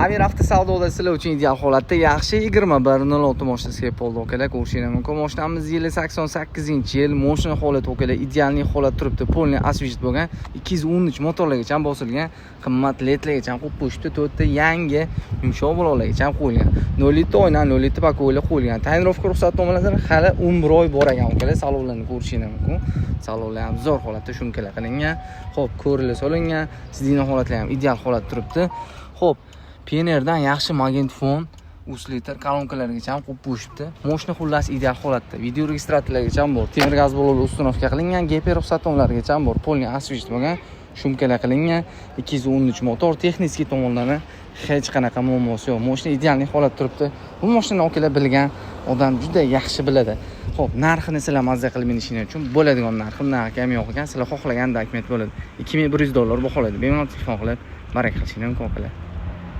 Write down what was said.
Amir avtosavdoda sizlar uchun ideal holatda yaxshi 21.06 mashinasi kelib qoldi, akalar, ko'rishinglar mumkin. Mashinamiz yili 88-yil, mashina holati, akalar, идеальный holat turibdi. Полный освежить bo'lgan, 213 motorlargacha bosilgan, qimmat ledlargacha qo'yib qo'yishibdi, to'rtta yangi yumshoq balonlargacha qo'yilgan. 0,7 oyna, 0,7 боковой lar qo'yilgan. Tonirovka ruxsatnomalari hali 11 oy bor ekan, akalar, salonlarni ko'rishinglar mumkin. Salonlar ham zo'r holatda шумка lar qilingan. Xo'p, ko'rili solingan, сиденье holatlari ham ideal holat turibdi. Xo'p, Pioneerdan yaxshi magnitofon, усилитель, kolonkalargacha ham qo'yib qo'yishibdi. Moshina xullas ideal holatda. Video registratorlargacha ham bor. Temir gaz ballonlar установка qilingan, GP ruxsatnomalarigacha ham bor. Полный освежить bo'lgan, шумка lar qilingan, 213 motor, texnik tomonlama hech qanaqa muammosi yo'q. Moshina идеальный holat turibdi. Bu mashinani akalar bilgan odam juda yaxshi biladi. Xo'p, narxini sizlar mazza qilib minishinglar uchun bo'ladigan narxi undan kam yo'q ekan. Sizlar xohlagan dokument bo'ladi. 2100 dollar baholaydi. Bemalol telefon qilib, baraka qilishinglar mumkin, akalar.